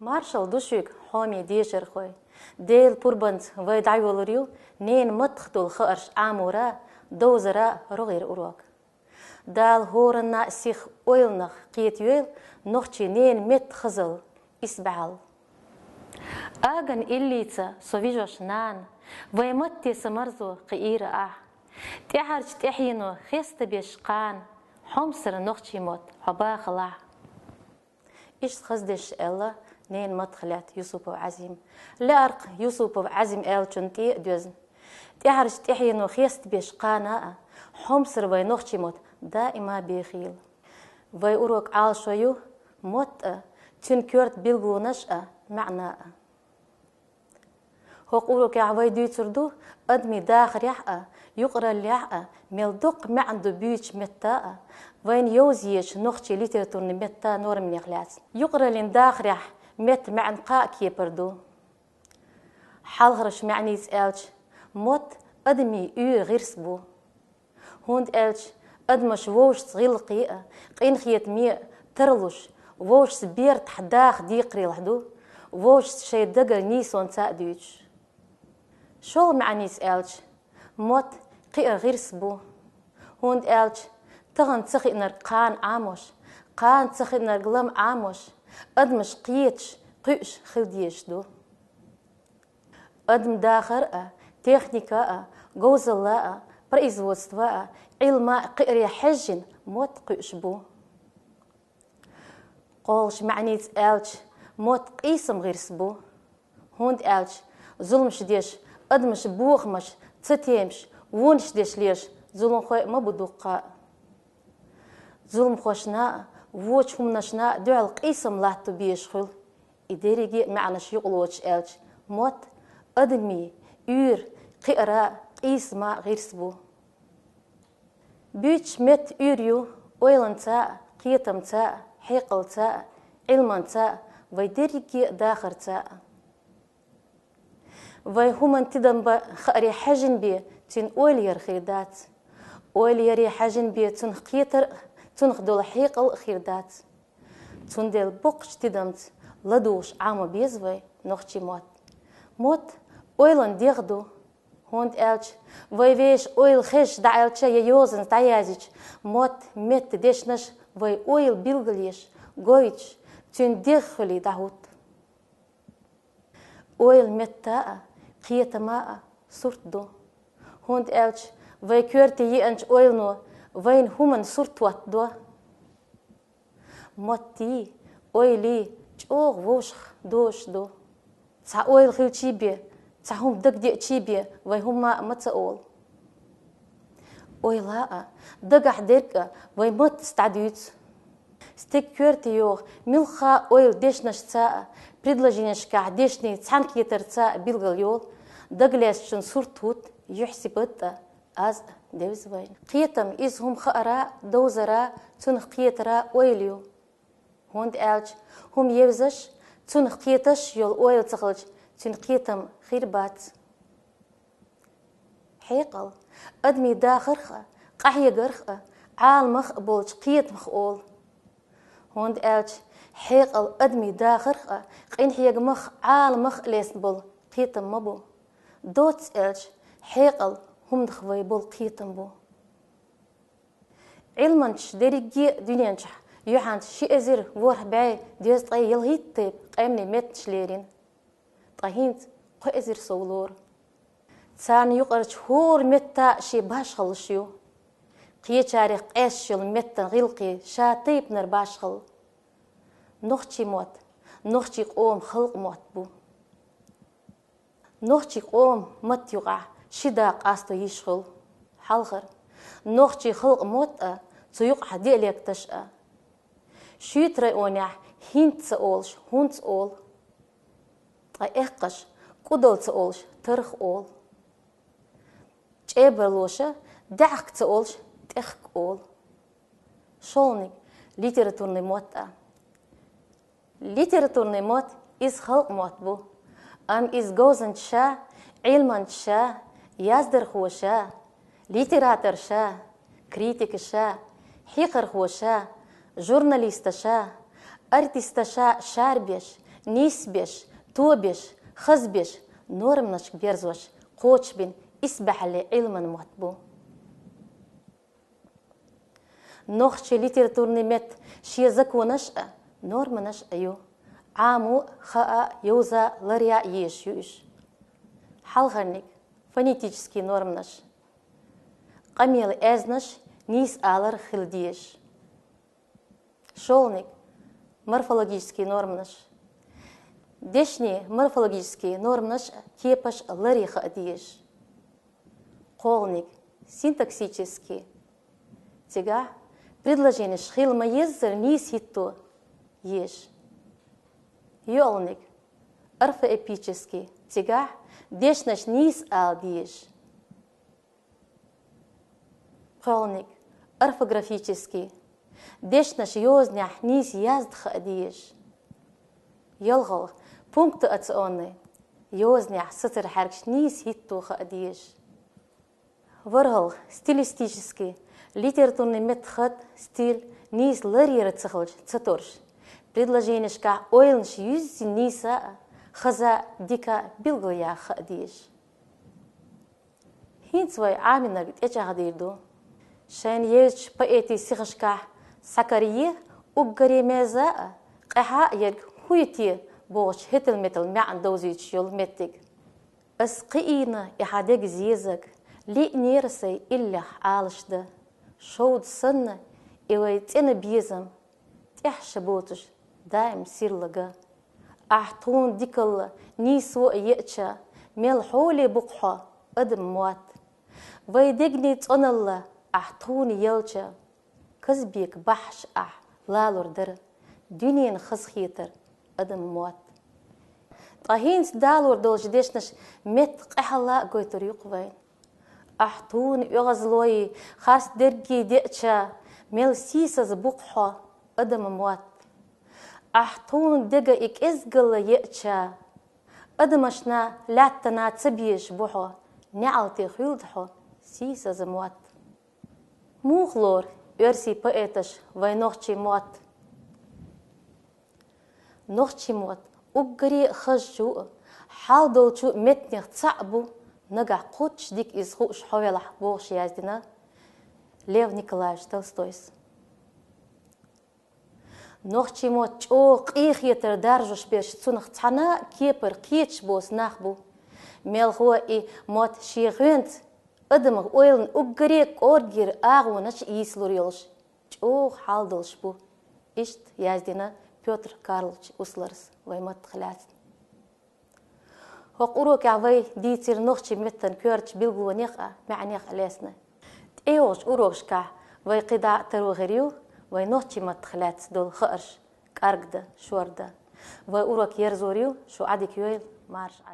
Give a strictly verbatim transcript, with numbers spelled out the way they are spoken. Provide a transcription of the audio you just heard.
Маршалла ду шуьга, хьоме дешархой! Делан пурбанца вай дӀайолалур ю ненан маттах долу хаарш Ӏаморан, довзаран рогӀера урок. Дала хӀоранна а сиха ойланах кхетайойла нохчийн ненан меттан хазалла, исбаьхьалла. Аган иллица со вижош нана, вайн матте сан марзо кхиийра ахь. ТӀаьхьарчу тӀаьхьено хестабеш кхана, хьомсара нохчийн мотт хьо бахалахь. Иштта хаза дешаш аьлла ненан маттах лаьтта Юсупов Ӏазима. Лаьаркх Юсупов Ӏазим аьллачунна тӀе а доьзна. ТӀаьхьарчу тӀаьхьено хестабеш кхана а, хьомсара вайн нохчийн мотт даима бехийла. Вайн урокан Ӏалашо ю мотт а, цуьнан коьрта билгалонаш а, маьӀна а. ХӀокху урокехь вай дуьйцур ду адамийн дахарехь а, юкъараллехь а мел дукха маьӀна ду буьйцучу метта а, вайна йовза езачу нохчийн литературни меттан норманех лаьцна. Юкъараллин дахарехь меттан маьӀна кхаа кепара ду. Хьалхарчу маьӀница аьлча, мотт адамийн уьйр, гӀирс бу. ХӀунда аьлча адамаш вовшашца гӀиллакхе а, къинхетаме а тарлуш, вовшашца бертахь даха декхарийлахь ду, вовшашца шайн дагара нийсонца а дуьйцуш. ШолгӀа маьӀница аьлча, мотт кхиаран гӀирс бу. ХӀунда аьлча тахана ца хиънарг кхана Ӏамош, кхана ца хиънарг лама Ӏамош, адамаш кхеташ, кхуьуш хила дезаш ду. Адаман дахар а, техника а, говзалла а, производство а, Ӏилма а кхиаре хьаьжжина мотт кхуьуш бу. КхоалгӀачу маьӀница аьлча, мотт къийсаман гӀирс бу. ХӀунда аьлча зуламаш деш, адамаш бохамаш ца темаш, вонаш деш лелаш зуламхой а ма бу дуккха а. Зуламхошна а, вочу хӀуманашна а дуьхьал къийсам латто безаш хуьлу. И дерриге а маьӀнаш юкъалоцуш аьлча, мотт адамийн уьйр, кхиаран, къийсаман гӀирс бу. Буьйцучу меттан уьйр ю ойланца а, кхетамца а, хьекъалца а, Ӏилманца а, вайн дерриге а дахарца а. Вайн хӀуманан тидам бан хааре хьаьжжина бен цуьнан ойла яр хир дац. Ойла яре хьаьжжина бен цунах кхетар а, цунах долу хьекъал а хир дац. Цундела боккхачу тидамца ладугӀуш Ӏамо беза вай нохчийн мотт. Мотт ойланан дегӀ ду. ХӀунда аьлча вайн вешан ойла хезча дӀааьлча я йозанца дӀаяздича, мотт меттан дешнаш вайн ойла билгалъеш, гойтуш, цуьнан дегӀ хуьлий дӀахӀутту. Ойла меттан а, кхетаман а сурт ду. ХӀунда аьлча вайн коьрте еанчу ойлано вайна хӀуманан сурт хӀоттадо. Моттий, ойлий чӀогӀа вовшах дозуш ду. Цхьа ойла хилчий бен, цхьа хӀума дагадеачий бен вай хӀумма а ма ца олу. Ойла а, дагахь дерг а вайн маттаца дӀадуьйцу. Стеган коьрте йогӀу муьлхха а ойла дешнашца а, предложенешкахь дешнийн цхьаьнакхетарца а билгалйолу, дагалаьцначун сурт хӀутту, юьхь-сибат а, аз а девза вайна. Кхетам иза хӀума хааран, довзаран, цунах кхетаран ойла ю. ХӀунда аьлча хӀума евзаш, цунах кхеташ йолу ойла ца хилча, цуьнан кхетам хир бац. Хьекъал адамийн дахарх а, къахьегарх а, Ӏаламах а болчу кхетамах олу. ХӀунда аьлча хьекъал адамийн дахарх а, къинхьегамах а, Ӏаламах а лецна болу кхетам ма бу. Доцца аьлча, хьекъал хӀуманах вайн болу кхетам бу. Ӏилманчаш дерриге а дуьнен чохь юьхьанца ши эзар ворхӀ бӀе дезткъе ялхитта тайпа къаьмнийн меттанаш лерина. Ткъа хӀинца кхо эзар сов лору. Царна юкъарчу хӀора меттан а шен башхаллаш ю. Кхечарех къаьсташ йолу меттан гӀиллакхий ша тайпанара башхалла. Нохчийн мотт нохчийн къоман халкъан мотт бу. Нохчийн къоман матта юкъахь ши дакъа къасто йиш хуьлу. Хьалхара, нохчийн халкъан мотт а, цу юкъахь диалекташ а. Шуьйтан районехь хӀинца ца олуш, хӀунца олу. Ткъа эккхаш, кӀудал ца олуш, тарх олу. ЧӀебарлоша даьӀахк ца олуш, тӀехк олу. ШолгӀаниг, литературный мотт а. Литературный мотт иза халкъан мотт бу. Амма иза говзанчаша, Ӏилманчаша, яздархоша, литераторша, критикаша, хьехархоша, журналисташа, артисташа шарбеш, Нийсбеш, тобеш, хазбеш, норманашка берзош кхочушбина исбаьхьаллин Ӏилман мотт бу. Нохчийн литературни меттан шен законаш а, норманаш а ю. Ӏамо а, хаа а, йовза а, ларъяь а езаш ю уьш. Хьалхарниг – фонетически норманаш. Къамелан аьзнаш нийса алар хила дезаш. ШолгӀаниг – морфологически норманаш. Дешнийн морфологически норманаш а, кепаш а ларъяь хаа дезаш. КхоалгӀаниг – синтаксически. Цигахь предложенеш хила ма-еззара нийса хӀитто езаш. ЙоьалгӀаниг – орфоэпически. Цигахь дешнаш нийса ала дезаш. ПхоалгӀаниг – орфографически. Дешнаш йозанехь нийса язда хаа дезаш. ЙоалгӀалгӀа – пунктуационни. Йозанехь сацаран хьаьркаш нийса хӀитто хаа дезаш. ВорхӀалгӀа – стилистически. Литературни меттан хатӀ, стиль нийса ларъяр ца хилча ца торуш. Предложенешкахь ойланаш юьззина нийса а, хаза а, дика а билгалъяха хаа дезаш. ХӀинца вай Ӏамийнарг тӀечӀагӀдийр ду. Шайна евзачу поэтийн сихашкахь схьакарае уггаре мерза а, къаьхьа а ерг хӀун ю те бохучу хӀетал-метал маьӀна довзуьйтуш йолу меттиг. Ас кхиийна и хьан дега зезаг, лиънера сайн иллех Ӏалашдан. Шовда санна, и вай цӀена безам, тӀехь ша боцуш, даим сирла ган. Ахь тхуна дикалла, нийсо а еача, мел хьоле бу-кх хьо, адаман мотт. Вай дегнийн цӀоналла ахь тхуна елча, Казбека бахьаш ахь лалур дара дуьненан хазахетар, адаман мотт. Ткъа хӀинца далор долчу дешнаша меттан къаьхьалла а гойтур ю-кх вайна. Ахь тхуна оьгӀазлой, харц дерриг деача, мел сийсаза бу-кх хьо, адаман мотт. Ахь тхуна дега и кӀезгалла еача, адамашна лаьттана ца безаш бу хьо, неӀалте хуьлда хьо, сийсаза мотт. Муха лору оьрсийн поэташа вайн нохчийн мотт? Нохчийн мотт уггаре а хазачу а, хьал долчу а меттанех цхьаъ бу, нагахь кхоччуш дика иза хууш хьо велахь, бохуш яздина Лев Николаевич Толстойс. Нохчийн мотт чӀогӀа къинхетар даржош берш цунах цхьана а кепара кхеташ боцу нах бу. Мелхо и мотт шен гӀоьнца адаман ойланан уггаре а кӀоргера агӀонаш йийсалур йолуш, чӀогӀа хьал долуш бу. Иштта яздина Пётр Карлович Усларс вайн маттах лаьцна. ХӀокху урокехь вай дийцира нохчийн меттан коьртачу билгалонех а, маьӀнех а лаьцна. ТӀейогӀучу урокашкахь вай кхидӀа а таро хир ю вайн нохчийн маттах лаьцна долу хаарш кӀаргдан, шордан. Вай урок ерзор ю, шу Ӏадика йойла, марша Ӏайла.